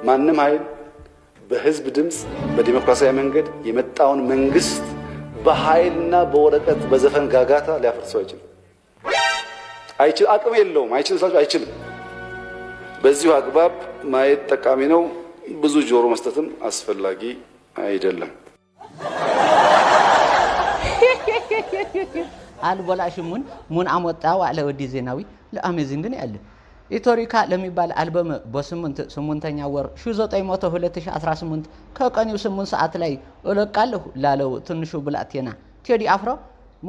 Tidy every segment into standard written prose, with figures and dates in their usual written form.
ማንም ኃይል በህዝብ ድምፅ በዲሞክራሲያዊ መንገድ የመጣውን መንግስት በኃይልና በወረቀት በዘፈን ጋጋታ ሊያፈርሰው አይችልም። አይችል አቅም የለውም። አይችልም ስላችሁ አይችልም። በዚሁ አግባብ ማየት ጠቃሚ ነው። ብዙ ጆሮ መስጠትም አስፈላጊ አይደለም። አልቦላሽሙን ሙን አሞጣው አለ ወዲ ዜናዊ ለአሜዚንግ ነው ያለ ኢቶሪካ ለሚባል አልበም በስምንት ስምንተኛ ወር 19 2018 ከቀኒው 8 ሰዓት ላይ እለቃለሁ ላለው ትንሹ ብላቴና ቴዲ አፍሮ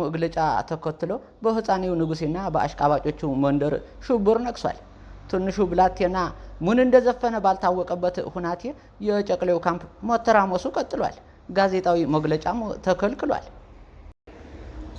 መግለጫ ተከትሎ በህፃኔው ንጉሴና በአሽቃባጮቹ መንደር ሽብር ነግሷል። ትንሹ ብላቴና ምን እንደዘፈነ ባልታወቀበት ሁናቴ የጨቅሌው ካምፕ መተራመሱ ቀጥሏል። ጋዜጣዊ መግለጫም ተከልክሏል።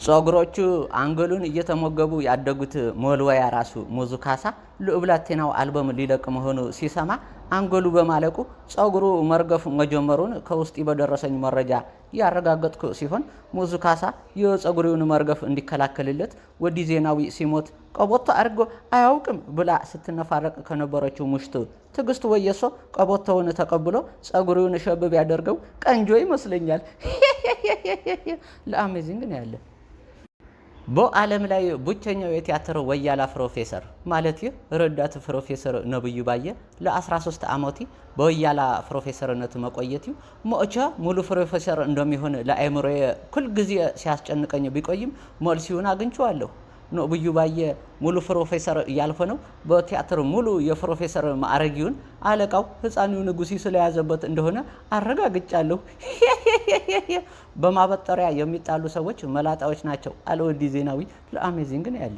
ጸጉሮቹ አንገሉን እየተመገቡ ያደጉት ሞልወያ ራሱ ሙዙ ካሳ ለብላቴናው አልበም ሊለቅ መሆኑ ሲሰማ አንገሉ በማለቁ ጸጉሩ መርገፍ መጀመሩን ከውስጥ በደረሰኝ መረጃ ያረጋገጥኩ ሲሆን፣ ሙዙ ካሳ የጸጉሪውን መርገፍ እንዲከላከልለት ወዲ ዜናዊ ሲሞት ቀበቶ አድርጎ አያውቅም ብላ ስትነፋረቅ ከነበረችው ምሽቱ ትዕግስት ወየሶ ቀበቶውን ተቀብሎ ጸጉሪውን ሸብ ቢያደርገው ቀንጆ ይመስለኛል። ለአሜዚንግ ነው ያለ። በዓለም ላይ ብቸኛው የቲያትር ወያላ ፕሮፌሰር ማለት ረዳት ፕሮፌሰር ነብዩ ባየ ለ13 ዓመቲ በወያላ ፕሮፌሰርነት መቆየትዩ መቼ ሙሉ ፕሮፌሰር እንደሚሆን ለአእምሮዬ ኩል ጊዜ ሲያስጨንቀኝ ቢቆይም መልሲውን አግኝቼዋለሁ። ነብዩ ባየ ሙሉ ፕሮፌሰር ያልሆነው በቲያትር ሙሉ የፕሮፌሰር ማዕረጊውን አለቃው ህፃኑ ንጉሴ ስለያዘበት እንደሆነ አረጋግጫለሁ። በማበጠሪያ የሚጣሉ ሰዎች መላጣዎች ናቸው አለ ወዲ ዜናዊ። ለአሜዚንግ ነው ያለ።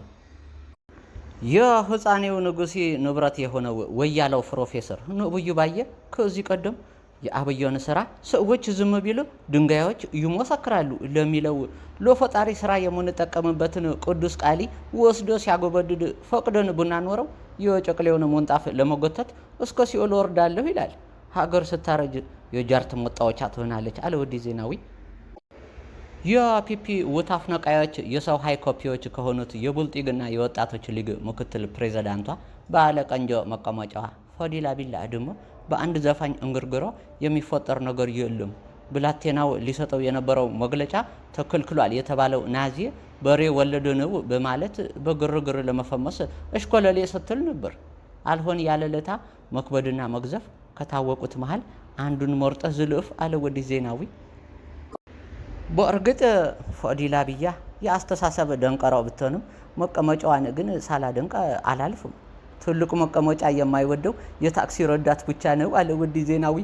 የህፃኔው ንጉሴ ንብረት የሆነው ወያላው ፕሮፌሰር ነብዩ ባየ ከዚህ ቀደም የአብዮን ስራ ሰዎች ዝም ቢሉ ድንጋዮች ይመሰክራሉ ለሚለው ለፈጣሪ ስራ የምንጠቀምበትን ቅዱስ ቃሊ ወስዶ ሲያጎበድድ ፈቅደን ብናኖረው የጨቅሌውን ምንጣፍ ለመጎተት እስከ ሲኦል ወርዳለሁ ይላል። ሀገር ስታረጅ የጃርት መጣወቻ ትሆናለች አለ ወዲ ዜናዊ። የፒፒ ውታፍ ነቃዮች የሰው ሃይ ኮፒዎች ከሆኑት የቡልጢግና የወጣቶች ሊግ ምክትል ፕሬዚዳንቷ ባለቀንጆ መቀመጫዋ ፎዲላ ቢላ ደግሞ በአንድ ዘፋኝ እንግርግሮ የሚፈጠር ነገር የለም፣ ብላቴናው ሊሰጠው የነበረው መግለጫ ተከልክሏል የተባለው ናዚ በሬ ወለደ ነው በማለት በግርግር ለመፈመስ እሽኮለሌ ስትል ነበር። አልሆን ያለለታ መክበድና መግዘፍ ከታወቁት መሃል አንዱን መርጠህ ዝልፍ አለ ወዲ ዜናዊ። በእርግጥ ፎዲላ ብያ የአስተሳሰብ ደንቀራው ብትሆንም መቀመጫዋን ግን ሳላደንቅ አላልፍም። ትልቁ መቀመጫ የማይወደው የታክሲ ረዳት ብቻ ነው አለ ወዲ ዜናዊ።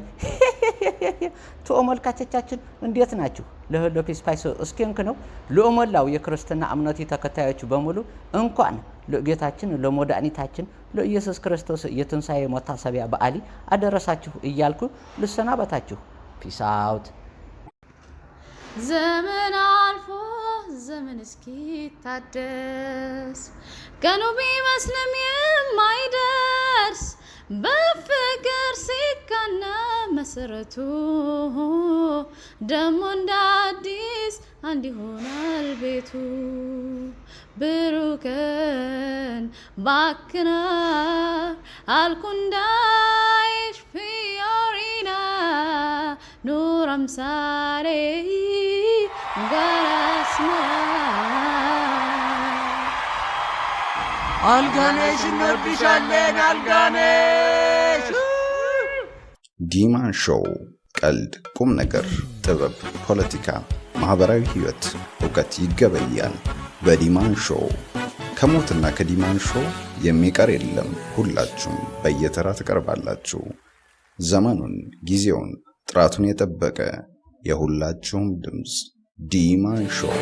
ተመልካቾቻችን እንዴት ናችሁ? ለህሎ ስፓይስ እስኪንክ ነው። ለመላው የክርስትና እምነት ተከታዮች በሙሉ እንኳን ለጌታችን ለመድኃኒታችን ለኢየሱስ ክርስቶስ የትንሣኤ መታሰቢያ በዓል አደረሳችሁ እያልኩ ልሰናበታችሁ። Peace out። ዘመን አልፎ ዘመን እስኪታደስ ቀኑ ቢመስልም የማይደርስ በፍቅር ሲካና መሰረቱ ደሞ እንደ አዲስ አንድ ይሆናል ቤቱ። ብሩክን ባክና አልኩንዳይሽ ፊዮሪና ኑር አምሳሌ ጋራስመራ። አልጋነሽ እንወድሻለን አልጋነሽ። ዲማን ሾው ቀልድ፣ ቁም ነገር፣ ጥበብ፣ ፖለቲካ፣ ማህበራዊ ህይወት፣ እውቀት ይገበያል በዲማን ሾው። ከሞትና ከዲማን ሾው የሚቀር የለም። ሁላችሁም በየተራ ትቀርባላችሁ። ዘመኑን፣ ጊዜውን፣ ጥራቱን የጠበቀ የሁላችሁም ድምፅ ዲማን ሾው።